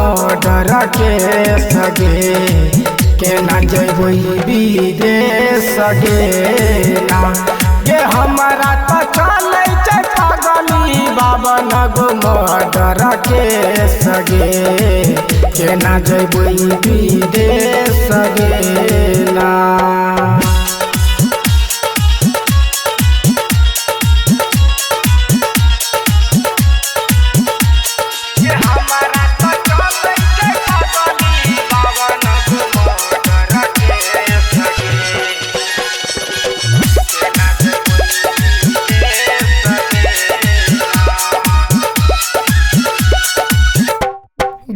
Murder के सगे, केना जइबो विदेश गे ना। गे हमरा त चलै छै पगली बाबन गो मर्डर के सगे, केना जइबो विदेश गे ना।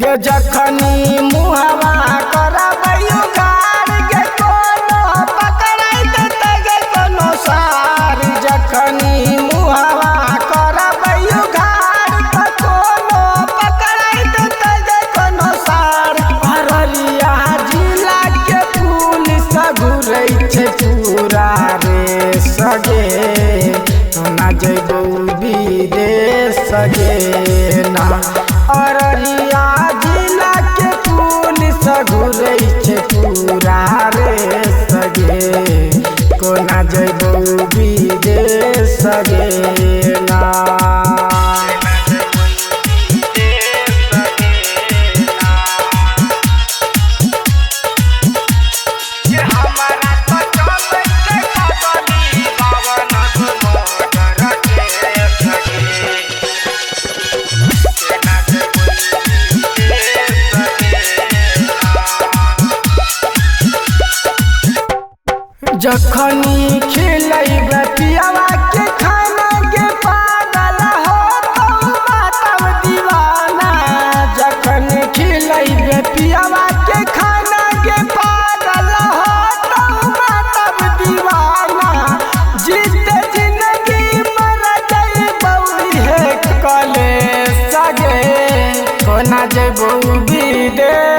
गे जखनी मुहवा करबै उघार गे कोनो पकड़ै देतै गे कोनो सार। जखनी मुहवा करबै उघार त कोनो पकड़ै देतै गे कोनो सार। अररिया जिला के पुलिस घुरै छै पूरा रे सगे, ना जइबौ विदेश गे ना। अररिया जिला के पुलिस घुरै छै पूरा रे सगे, कोना जइबौ विदेश गे ना। जखनी खिलैबै पियावा के खाना गे पागल होतौ मातब दीवाना। जखन खिलैबै पियावा के खाना गे पागल होतौ मातब दीवाना। जीते जिंदगी मर जइबौ इहे कलेश गे, कोना जइबौ विदेश